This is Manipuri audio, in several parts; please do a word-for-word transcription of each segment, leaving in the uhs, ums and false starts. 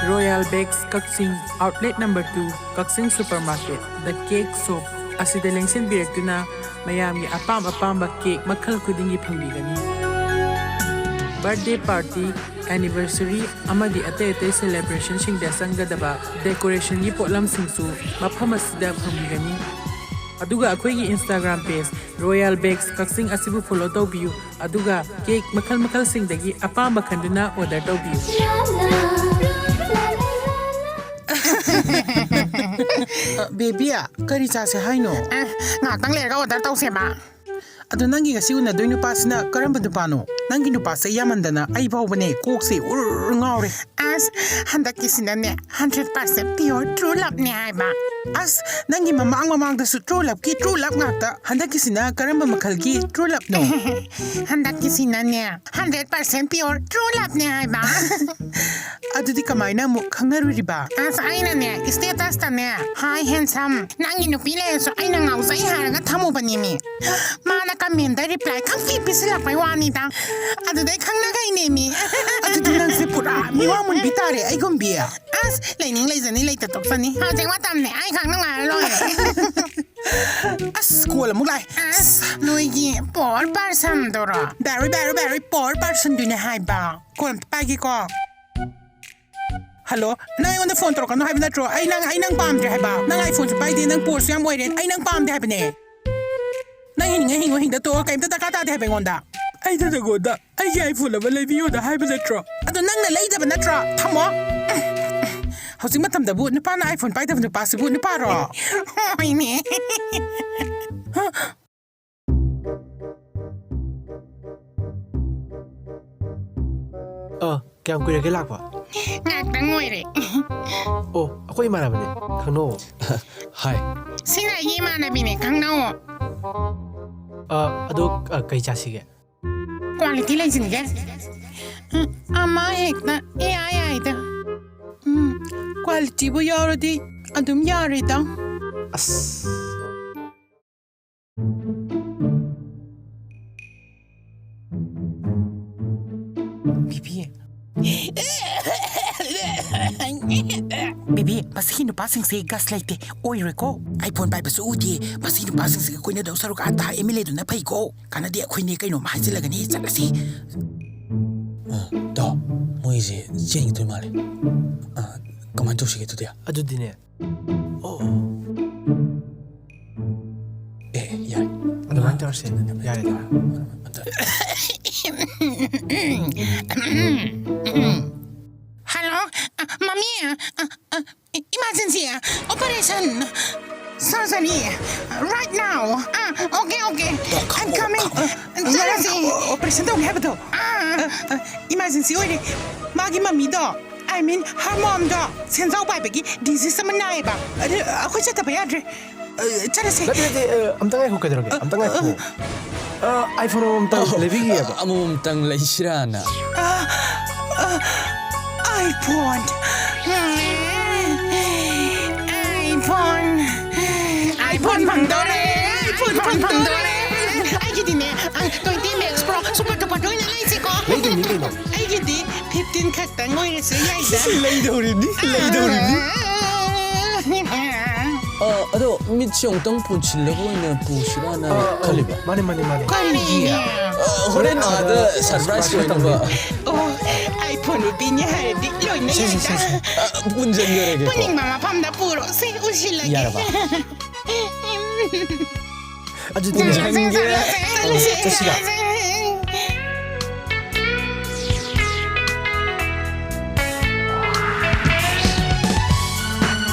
Royal Bakes, Kakching, Outlet number two, Kakching Supermarket, The Cake Shop ꯑꯁꯤꯗ ꯂꯦꯡꯁꯤꯟꯕꯤꯔꯛꯇꯨꯅ ꯃꯌꯥꯝꯒꯤ ꯑꯄꯥꯝ ꯑꯄꯥꯝꯕ cake ꯃꯈꯜ ꯈꯨꯗꯤꯡꯒꯤ ꯐꯪꯕꯤꯒꯅꯤ꯫ Birthday party, anniversary ꯑꯃꯗꯤ ꯑꯇꯩ ꯑꯇꯩ celebrationꯁꯤꯡꯗ ꯆꯪꯒꯗꯕ decorationꯒꯤ ꯄꯣꯠꯂꯝꯁꯤꯡꯁꯨ ꯃꯐꯝ ꯑꯁꯤꯗ ꯐꯪꯕꯤꯒꯅꯤ꯫ ꯑꯗꯨꯒ ꯑꯩꯈꯣꯏꯒꯤ Instagram page Royal Bakes Kakching ꯑꯁꯤꯕꯨ follow ꯇꯧꯕꯤꯌꯨ꯫ ꯑꯗꯨꯒ cake ꯃꯈꯜ ꯃꯈꯜꯁꯤꯡꯗꯒꯤ ꯑꯄꯥꯝꯕ ꯈꯟꯗꯨꯅ order ꯇꯧꯕꯤꯌꯨ꯫ ꯑ, ꯕꯦꯕꯤ, ꯀꯔꯤ ꯆꯥꯁꯦ ꯍꯥꯏꯅꯣ? ꯑꯦ, ꯉꯥꯏꯍꯥꯛꯇꯪ ꯂꯩꯔꯒ order ꯇꯧꯁꯦꯕ꯫ ꯑꯗꯣ ꯅꯪꯒꯤ ꯉꯁꯤ ꯎꯅꯗꯣꯏ ꯅꯨꯄꯥꯁꯤꯅ ꯀꯔꯝꯕ ꯅꯨꯄꯥꯅꯣ? ꯅꯪꯒꯤ ꯅꯨꯄꯥꯁꯦ ꯌꯥꯝꯃꯟꯗꯅ ꯑꯩ ꯐꯥꯎꯕꯅꯦ ꯀꯣꯛꯁꯦ ꯎꯔ ꯉꯥꯎꯔꯦ꯫ ꯑꯁ, ꯍꯟꯗꯛꯀꯤꯁꯤꯅꯅꯦ hundred percent pure true loveꯅꯦ ꯍꯥꯏꯕ꯫ ꯑꯁ, ꯅꯪꯒꯤ ꯃꯃꯥꯡ ꯃꯃꯥꯡꯗꯁꯨ true loveꯀꯤ true love ꯉꯥꯛꯇ꯫ ꯍꯟꯗꯛꯀꯤꯁꯤꯅ ꯀꯔꯝꯕ ꯃꯈꯜꯒꯤ true loveꯅꯣ? ꯍꯟꯗꯛꯀꯤꯁꯤꯅꯅꯦ hundred percent pure true loveꯅꯦ ꯍꯥꯏꯕ꯫ ꯑꯗꯨꯗꯤ ꯀꯃꯥꯏꯅ ꯑꯃꯨꯛ ꯈꯪꯅꯔꯨꯔꯤꯕ? ꯑꯁ, ꯑꯩꯅꯅꯦ statusꯇꯅꯦ "Hi handsome, ꯅꯪꯒꯤ ꯅꯨꯄꯤ ꯂꯩꯔꯁꯨ ꯑꯩꯅ ꯉꯥꯎꯖꯩ" ꯍꯥꯏꯔꯒ ꯊꯝꯃꯨꯕꯅꯤꯃꯤ꯫ ꯃꯥꯅ commentꯇ reply ꯈꯪꯄꯤ ꯄꯤꯁꯤꯜꯂꯛꯄꯩ ꯋꯥꯅꯤꯗ꯫ ꯑꯗꯨꯗꯩ ꯈꯪꯅꯈꯩꯅꯦꯃꯤ꯫ ꯑꯗꯨꯗꯤ ꯅꯪꯁꯦ ꯄꯨꯔꯥ ꯃꯤꯋꯥ ꯃꯨꯟꯕꯤ ꯇꯥꯔꯦ ꯑꯩꯒꯨꯝꯕꯤ꯫ ꯑꯁ, ꯂꯩꯅꯤꯡ ꯂꯩꯖꯅꯤ, ꯂꯩꯇ ꯇꯣꯛꯆꯅꯤ꯫ ꯍꯧꯖꯤꯛ ꯃꯇꯝꯅꯦ, ꯑꯩ ꯈꯪ ꯅꯨꯡꯉꯥꯏꯔ ꯂꯣꯏꯔꯦ꯫ ꯑꯁ, call ꯑꯃꯨꯛ ꯂꯥꯛꯑꯦ꯫ ꯑꯁ, ꯅꯣꯏꯒꯤ poor personꯗꯨꯔꯣ? Very, very, very poor personꯗꯨꯅꯦ ꯍꯥꯏꯕ꯫ Call ꯑꯝꯇ ꯄꯥꯏꯒꯦꯀꯣ꯫ Hello, ꯅꯪ ꯑꯩꯉꯣꯟꯗ phone ꯇꯧꯔꯛꯀꯅꯨ ꯍꯥꯏꯕ ꯅꯠꯇ꯭ꯔꯣ? ꯑꯩ ꯅꯪ, ꯑꯩ ꯅꯪ ꯄꯥꯝꯗ꯭ꯔꯦ ꯍꯥꯏꯕ꯫ ꯅꯪ iPhoneꯁꯨ ꯄꯥꯏꯗꯦ, ꯅꯪ poorꯁꯨ ꯌꯥꯝ ꯑꯣꯏꯔꯦ꯫ ꯑꯩ ꯅꯪ ꯄꯥꯝꯗꯦ ꯍꯥꯏꯕꯅꯦ꯫ ꯅꯪ ꯍꯤꯡꯅꯤꯡꯉ ꯍꯤꯡꯉꯣ, ꯍꯤꯡꯗ ꯇꯣꯛꯑꯣ, ꯀꯩꯝꯇ ꯗꯔꯀꯥꯔ ꯇꯥꯗꯦ ꯍꯥꯏꯕ ꯑꯩꯉꯣꯟꯗ꯫ ꯑꯩꯅ ꯅꯪꯉꯣꯟꯗ ꯑꯩꯒꯤ iPhone ꯑꯃ ꯂꯩꯕꯤꯌꯣꯅ ꯍꯥꯏꯕ ꯅꯠꯇ꯭ꯔꯣ? ꯑꯗꯣ ꯅꯪꯅ ꯂꯩꯗꯕ ꯅꯠꯇ꯭ꯔꯣ? ꯊꯝꯃꯣ꯫ ꯍꯧꯖꯤꯛ ꯃꯇꯝꯗꯕꯨ ꯅꯨꯄꯥꯅ iPhone ꯄꯥꯏꯗꯕ ꯅꯨꯄꯥꯁꯤꯕꯨ ꯅꯨꯄꯥꯔꯣ? ꯍꯣꯏꯅꯦ꯫ ꯑ, ꯀꯌꯥꯝ ꯀꯨꯏꯔꯒꯦ ꯂꯥꯛꯄ? ꯉꯥꯛꯇꯪ ꯑꯣꯏꯔꯦ꯫ ꯑꯣ, ꯑꯩꯈꯣꯏ ꯏꯃꯥꯟꯅꯕꯅꯦ, ꯈꯪꯅꯧ꯫ Hi꯫ ꯁꯤꯅ ꯑꯩꯒꯤ ꯏꯃꯥꯟꯅꯕꯤꯅꯦ, ꯈꯪꯅꯧ꯫ ꯑ, ꯑꯗꯣ, ꯑ, ꯀꯩ ꯆꯥꯁꯤꯒꯦ? Quality ꯂꯩꯁꯤꯟꯒꯦ꯫ ꯎꯝ, ꯑꯃ ꯍꯦꯛꯇ ꯏꯌꯥ ꯌꯥꯏꯗ꯫ ꯎꯝ, qualityꯕꯨ ꯌꯥꯎꯔꯗꯤ ꯑꯗꯨꯝ ꯌꯥꯔꯦꯗ꯫ ꯑꯁ꯫ ꯕꯤꯕꯤ꯫ ꯕꯦꯕꯤ, ꯃꯁꯤꯒꯤ ꯅꯨꯄꯥꯁꯤꯡꯁꯦ ꯒꯁ ꯂꯩꯇꯦ, ꯑꯣꯏꯔꯣꯏꯀꯣ꯫ ꯑꯥꯏꯐꯣꯟ ꯄꯥꯏꯕꯁꯨ ꯎꯗꯦ꯫ ꯃꯁꯤꯒꯤ ꯅꯨꯄꯥꯁꯤꯡꯁꯤꯒ ꯀꯣꯏꯅꯗꯧ ꯁꯔꯨꯛ ꯑꯥ ꯇꯥ ꯑꯦꯝ ꯑꯦꯜ ꯑꯦꯗꯨꯅ ꯐꯩꯀꯣ꯫ ꯀꯥꯟꯅꯗꯦ, ꯑꯩꯈꯣꯏꯅꯦ ꯀꯩꯅꯣꯝꯃ ꯍꯥꯏꯖꯤꯜꯂꯒꯅꯤ꯫ ꯆꯠꯂꯁꯤ꯫ ꯑ, ꯇꯥꯎ, ꯃꯣꯏꯁꯦ ꯆꯦꯟꯈꯤꯗꯣꯏ ꯃꯥꯜꯂꯦ꯫ ꯑ, ꯀꯃꯥꯏꯅ ꯇꯧꯁꯤꯒꯦ ꯑꯗꯨꯗꯤ? ꯑꯗꯨꯗꯤꯅꯦ, ꯑꯣ꯫ ꯑꯦ, ꯌꯥꯔꯦ꯫ ꯑꯗꯨꯃꯥꯏꯅ ꯇꯧꯔꯁꯦ꯫ ꯌꯥꯔꯦ, ꯌꯥꯔꯦ꯫ ꯑꯝꯇ ꯍꯜꯂꯣ, ꯑ, ꯃꯃꯤ, ꯑ, ꯑ, emergency, operation, surgery, right now. ꯑ, okay, okay, I'm coming. ꯆꯠꯂꯁꯤ꯫ ꯑꯣ, operation ꯇꯧꯅꯤ ꯍꯥꯏꯕꯗꯣ? ꯑꯥ꯫ ꯑ, ꯑ, emergency ꯑꯣꯏꯔꯦ꯫ ꯃꯥꯒꯤ ꯃꯃꯤꯗꯣ, I mean, her momꯗꯣ ꯁꯦꯟꯖꯥꯎ ꯄꯥꯏꯕꯒꯤ disease ꯑꯃ ꯅꯥꯏꯌꯦꯕ꯫ ꯑꯗꯨ ꯑꯩꯈꯣꯏ ꯆꯠꯇꯕ ꯌꯥꯗ꯭ꯔꯦ꯫ ꯑ, ꯆꯠꯂꯁꯦ꯫ ꯅꯠꯇꯦ, ꯅꯠꯇꯦ, ꯑ, ꯑꯝꯇ ꯉꯥꯏꯈꯣ, ꯀꯩꯗꯧꯔꯒꯦ? ꯑꯝꯇ ꯉꯥꯏꯈꯣ꯫ ꯑ, iPhone ꯑꯃꯃꯝꯇꯪ ꯂꯩꯕꯤꯒꯦꯕ꯫ ꯑꯃꯃꯝꯇꯪ ꯂꯩꯁꯤꯔꯥꯅ꯫ ꯑ, ꯑ, iPhone꯫ iPhone꯫ iPhone ꯐꯪꯗꯣꯔꯦ꯫ iPhone ꯐꯪꯗꯣꯔꯦ꯫ ꯑꯩꯒꯤꯗꯤꯅꯦ, ꯑ, twenty Max Pro super duper ꯂꯣꯏꯅ ꯂꯩꯁꯤꯀꯣ꯫ ꯂꯩꯗꯣꯏꯅꯤ ꯀꯩꯅꯣ꯫ ꯑꯩꯒꯤꯗꯤ fifteen ꯈꯛꯇꯪ ꯑꯣꯏꯔꯁꯨ ꯌꯥꯏꯗ꯫ ꯂꯩꯗꯧꯔꯤꯕꯅꯤ, ꯂꯩꯗꯧꯔꯤꯕꯅꯤ꯫ ꯑ, ꯑꯗꯣ ꯃꯤꯠꯁꯦ ꯑꯃꯨꯛꯇꯪ ꯄꯨꯟꯁꯤꯜꯂꯒ ꯑꯣꯏꯅ ꯄꯨꯁꯤꯔꯥꯅ ꯑ, ꯑ, ꯈꯜꯂꯤꯕ꯫ ꯃꯥꯅꯦ, ꯃꯥꯅꯦ, ꯃꯥꯅꯦ꯫ ꯀꯔꯤꯒꯤ? ꯑ, ꯍꯣꯔꯦꯟ ꯑꯥꯗ surprise ꯑꯣꯏꯅꯕ꯫ ꯑꯣ, iPhone ꯄꯤꯅꯤ ꯍꯥꯏꯔꯗꯤ ꯂꯣꯏꯅ ꯁꯦ, ꯁꯦ, ꯁꯦ, ꯌꯥꯏꯗ꯫ ꯁꯦ꯫ ꯑ, ꯄꯨꯟꯁꯤꯟꯖꯔꯒꯦꯀꯣ꯫ ꯄꯨꯅꯤꯡꯕ ꯃꯐꯝꯗ ꯄꯨꯔꯣ, ꯁꯦ, ꯎꯁꯤꯜꯂꯒꯦ꯫ ꯌꯥꯔꯕ? ꯑꯗꯨꯗꯤ ꯄꯨꯟꯁꯤꯟꯒꯦ꯫ ꯆꯠꯂꯁꯦ, ꯆꯠꯂꯁꯦ, ꯆꯠꯁꯤꯔ? ꯆꯠꯂꯁꯦ꯫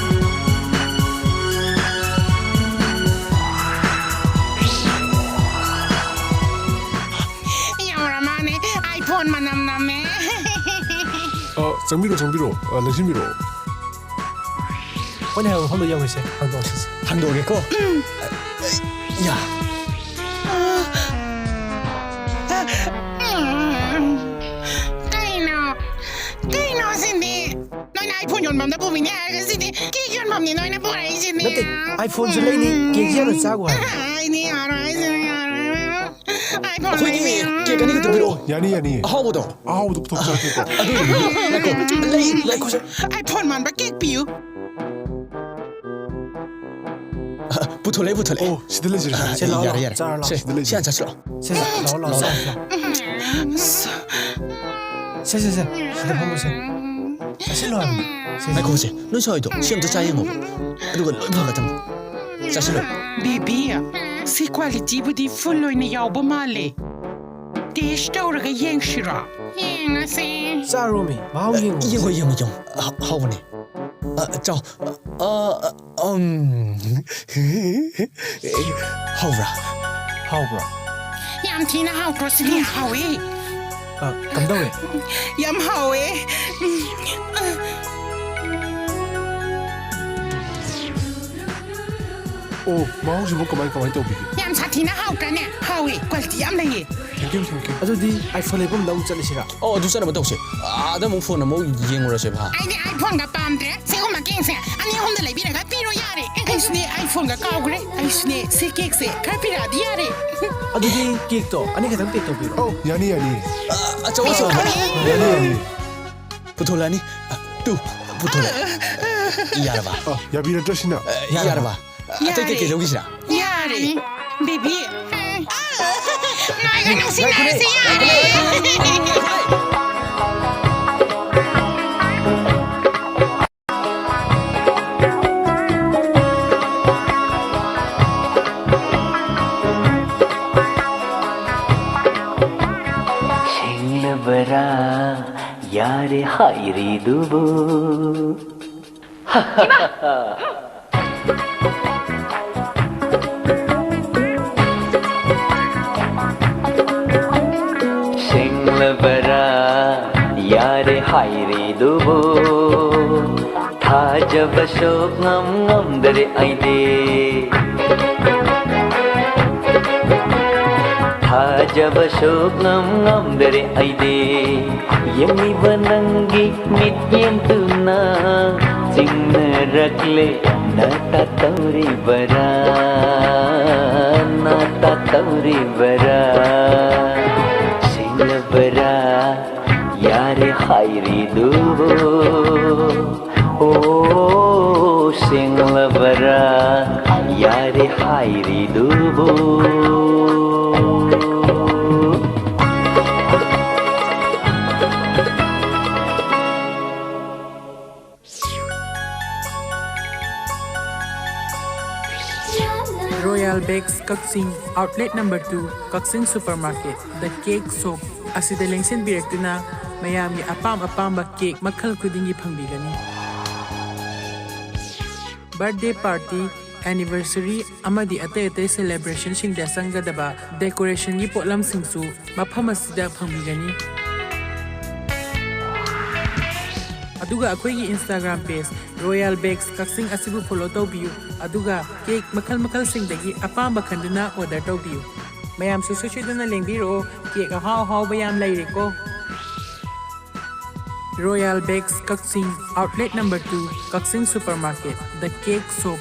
ꯌꯧꯔ ꯃꯥꯅꯦ, iPhone ꯃꯅꯝ ꯅꯝꯃꯦ꯫ ꯑ, ꯆꯪꯕꯤꯔꯣ, ꯆꯪꯕꯤꯔꯣ꯫ ꯑ, ꯂꯦꯡꯁꯤꯟꯕꯤꯔꯛꯑꯣ꯫ ꯃꯣꯏꯅ ꯍꯥꯏꯕ ꯃꯐꯝꯗ ꯌꯧꯔꯁꯦ꯫ ꯍꯥꯡꯗꯣꯛꯑꯁꯤꯁꯦ꯫ ꯍꯥꯡꯗꯣꯛꯑꯒꯦꯀꯣ꯫ ꯌꯥ꯫ ꯀꯩꯅꯣ? ꯀꯩꯅꯣ ꯁꯤꯗꯤ? ꯅꯣꯏꯅ iPhone ꯌꯣꯟꯐꯝꯗ ꯄꯨꯕꯤꯅꯤ ꯍꯥꯏꯔꯒ ꯁꯤꯗꯤ cake ꯌꯣꯟꯐꯝꯅꯤ ꯅꯣꯏꯅ ꯄꯨꯔꯛꯏꯁꯤꯗꯤ꯫ ꯅꯠꯇꯦ, iPhoneꯁꯨ ꯂꯩꯅꯤ, cake ꯌꯥꯜꯂ ꯆꯥꯒꯣ ꯍꯥꯏꯕ꯫ ꯑꯩꯗꯤ ꯌꯥꯔꯣꯏ, ꯑꯩꯗꯤ ꯌꯥꯔꯣꯏ꯫ ꯑꯩꯈꯣꯏꯒꯤ ꯀꯦꯛ ꯑꯅꯤꯈꯛꯇ ꯄꯤꯔꯛꯑꯣ꯫ ꯌꯥꯅꯤ, ꯌꯥꯅꯤ꯫ ꯑꯍꯥꯎꯕꯗꯣ꯫ ꯑꯍꯥꯎꯕꯗꯣ ꯄꯨꯊꯣꯛꯆꯔꯛꯀꯦꯀꯣ꯫ ꯑꯗꯨ ꯉꯥꯏꯈꯣ, ꯂꯩ, ꯉꯥꯏꯈꯣꯁꯦ꯫ ꯑꯥꯏꯐꯣꯟ ꯃꯥꯟꯕ ꯀꯦꯛ ꯄꯤꯌꯨ꯫ ꯄꯨꯊꯣꯛꯂꯛꯑꯦ, ꯄꯨꯊꯣꯛꯂꯛꯑꯦ꯫ ꯑꯣ, ꯁꯤꯗ ꯂꯩꯖꯔꯦ꯫ ꯁꯦ, ꯂꯥꯛꯑꯣ, ꯌꯥꯔꯦ, ꯂꯥꯛꯑꯣ, ꯌꯥꯔꯦ꯫ ꯆꯥꯔ ꯂꯥꯛꯑꯣ꯫ ꯁꯦ, ꯁꯤꯗ ꯂꯩꯖꯔꯦ꯫ ꯁꯤ ꯍꯥꯟꯅ ꯆꯥꯁꯤꯜꯂꯛꯑꯣ꯫ ꯁꯦ, ꯁꯦ, ꯂꯥꯛꯑꯣ, ꯂꯥꯛꯑꯣ, ꯆꯥꯔ ꯂꯥꯛꯑꯣ꯫ ꯁꯦ, ꯁꯦ, ꯁꯦ, ꯁꯤꯗ ꯐꯝꯃꯣ, ꯁꯦ꯫ ꯆꯥꯁꯤꯜꯂꯣ ꯍꯥꯏꯕꯅꯤ꯫ ꯁꯦ, ꯁꯦ꯫ ꯉꯥꯏꯈꯣ, ꯁꯦ꯫ ꯅꯣꯏ ꯁ꯭ꯋꯥꯏꯗꯣ ꯁꯤ ꯑꯝꯇ ꯆꯥ ꯌꯦꯡꯉꯣꯕ꯫ ꯑꯗꯨꯒ ꯂꯣꯏ ꯐꯒꯗꯕꯅꯤ꯫ ꯆꯥꯁꯤꯜꯂꯣ꯫ ꯕꯦꯕꯤ, ꯁꯤ ꯀ꯭ꯋꯥꯂꯤꯇꯤꯕꯨꯗꯤ ꯐꯨꯜ ꯑꯣꯏꯅ ꯌꯥꯎꯕ ꯃꯥꯜꯂꯦ꯫ ꯇꯦꯁ ꯇꯧꯔꯒ ꯌꯦꯡꯁꯤꯔꯣ? ꯌꯦꯡꯉꯁꯦ꯫ ꯆꯥꯔꯣꯃꯤ, ꯃꯍꯥꯎ ꯌꯦꯡꯉꯣ꯫ ꯌꯦꯡꯉꯣ, ꯌꯦꯡꯉꯣ, ꯌꯦꯡꯉꯣ꯫ ꯍꯥ-, ꯍꯥꯎꯕꯅꯦ꯫ ꯑ, ꯆꯥꯎ꯫ ꯑ, ꯑ, ꯎꯝ꯫ ꯍꯥꯎꯕ꯭ꯔꯥ? ꯍꯥꯎꯕ꯭ꯔꯣ? ꯌꯥꯝ ꯊꯤꯅ ꯍꯥꯎꯇ꯭ꯔꯣ ꯁꯤꯗꯤ? ꯍꯥꯎꯋꯦ꯫ ꯑ, ꯀꯝꯗꯧꯋꯦ? ꯌꯥꯝ ꯍꯥꯎꯋꯦ꯫ ꯑꯣ, ꯃꯍꯥꯎꯁꯤꯕꯨ ꯀꯃꯥꯏ, ꯀꯃꯥꯏ ꯇꯧꯕꯤꯒꯦ? ꯌꯥꯝ ꯁꯥꯊꯤꯅ ꯍꯥꯎꯇ꯭ꯔꯥꯅꯦ? ꯍꯥꯎꯋꯦ, ꯀ꯭ꯋꯥꯂꯤꯇꯤ ꯌꯥꯝ ꯂꯩꯌꯦ꯫ Thank you, thank you꯫ ꯑꯗꯨꯗꯤ iPhone ꯂꯩꯐꯝꯗ ꯑꯃꯨꯛ ꯆꯠꯂꯁꯤꯔꯥ? ꯑꯣ, ꯑꯗꯨ ꯆꯠꯅꯕ ꯇꯧꯁꯦ꯫ ꯑꯥꯗ ꯑꯃꯨꯛ ꯐꯣꯟ ꯑꯃꯨꯛ ꯌꯦꯡꯉꯨꯔꯁꯦ, ꯚꯥ꯫ ꯑꯩꯗꯤ iPhone-ꯒ ꯄꯥꯝꯗ꯭ꯔꯦ꯫ ꯁꯤꯒꯨꯝꯕ ꯀꯦꯛꯁꯦ ꯑꯅꯤ ꯑꯍꯨꯝꯗ ꯂꯩꯕꯤꯔꯒ ꯄꯤꯔꯣ ꯌꯥꯔꯦ꯫ ꯑꯩꯁꯨꯅꯦ iPhone-ꯒ ꯀꯥꯎꯈ꯭ꯔꯦ꯫ ꯑꯩꯁꯨꯅꯦ ꯁꯤ ꯀꯦꯛꯁꯦ ꯈꯔ ꯄꯤꯔꯛꯑꯗꯤ ꯌꯥꯔꯦ꯫ ꯑꯗꯨꯗꯤ ꯀꯦꯛꯇꯣ ꯑꯅꯤꯈꯛꯇꯪ pack ꯇꯧꯕꯤꯔꯣ꯫ ꯑꯣ, ꯌꯥꯅꯤ, ꯌꯥꯅꯤ꯫ ꯑ, ꯑꯆꯧ, ꯑꯆꯧꯕ꯫ ꯌꯥꯅꯤ, ꯌꯥꯅꯤ꯫ ꯄꯨꯊꯣꯛꯂꯛꯑꯅꯤ꯫ ꯑ, ꯇꯨ, ꯄꯨꯊꯣꯛꯂꯛꯑꯦ꯫ ꯌꯥꯔꯕ? ꯑ, ꯌꯥꯕꯤꯔꯗ꯭ꯔꯥ ꯁꯤꯅ? ꯑ, ꯌꯥꯔꯕ? ꯑꯇꯩ ꯀꯩꯀꯩ ꯂꯧꯈꯤꯁꯤꯔꯥ? ꯌꯥꯔꯦ꯫ ꯕꯦꯕꯤ꯫ ꯅꯣꯏꯒ ꯅꯨꯡꯁꯤꯅꯔꯁꯤ ꯌꯥꯔꯦ꯫ ꯁꯦꯡꯂꯕꯔꯥ ꯌꯥꯔꯦ ꯍꯥꯏꯔꯤꯗꯨꯕꯨ? ꯁꯦꯡꯂꯕꯔꯥ ꯌꯥꯔꯦ ꯍꯥꯏꯔꯤꯗꯨꯕꯨ? ꯊꯥꯖꯕꯁꯨ ꯉꯝ ꯉꯝꯗꯔꯦ ꯑꯩꯗꯤ꯫ ꯊꯥꯖꯕꯁꯨ ꯉꯝ ꯉꯝꯗꯔꯦ ꯑꯩꯗꯤ꯫ ꯌꯦꯡꯂꯤꯕ ꯅꯪꯒꯤ ꯃꯤꯠꯌꯦꯡꯗꯨꯅ ꯆꯤꯡꯅꯔꯛꯂꯦ꯫ ꯅꯥꯇꯥ ꯇꯧꯔꯤꯕꯔꯥ? ꯅꯥꯇꯥ ꯇꯧꯔꯤꯕꯔꯥ? ꯁꯤꯡꯂꯕꯔꯥ? ꯌꯥꯔꯦ ꯍꯥꯏꯔꯤꯗꯨꯕꯨ꯫ ꯑꯣ, ꯁꯤꯡꯂꯕꯔꯥ? ꯌꯥꯔꯦ ꯍꯥꯏꯔꯤꯗꯨꯕꯨ꯫ Royal Bakes Kakching, outlet number two, Kakching supermarket, The Cake Shop ꯑꯁꯤꯗ ꯂꯦꯡꯁꯤꯟꯕꯤꯔꯛꯇꯨꯅ ꯃꯌꯥꯝꯒꯤ ꯑꯄꯥꯝ ꯑꯄꯥꯝꯕ cake ꯃꯈꯜ ꯈꯨꯗꯤꯡꯒꯤ ꯐꯪꯕꯤꯒꯅꯤ꯫ Birthday party, anniversary ꯑꯃꯗꯤ ꯑꯇꯩ ꯑꯇꯩ celebrationꯁꯤꯡꯗ ꯆꯪꯒꯗꯕ decorationꯒꯤ ꯄꯣꯠꯂꯝꯁꯤꯡꯁꯨ ꯃꯐꯝ ꯑꯁꯤꯗ ꯐꯪꯕꯤꯒꯅꯤ꯫ ꯑꯗꯨꯒ ꯑꯩꯈꯣꯏꯒꯤ Instagram page Royal Bakes ꯀꯛꯆꯤꯡ ꯑꯁꯤꯕꯨ follow ꯇꯧꯕꯤꯌꯨ, ꯑꯗꯨꯒ cake ꯃꯈꯜ ꯃꯈꯜꯁꯤꯡꯗꯒꯤ ꯑꯄꯥꯝꯕ ꯈꯟꯗꯨꯅ order ꯇꯧꯕꯤꯌꯨ꯫ ꯃꯌꯥꯝꯁꯨ ꯁꯣꯏ ꯁꯣꯏꯗꯅ ꯂꯦꯡꯕꯤꯔꯛꯑꯣ, cake ꯑꯍꯥꯎ ꯑꯍꯥꯎꯕ ꯌꯥꯝ ꯂꯩꯔꯦꯀꯣ꯫ Royal Bakes Kakching, outlet number two, Kakching supermarket, The Cake Shop꯫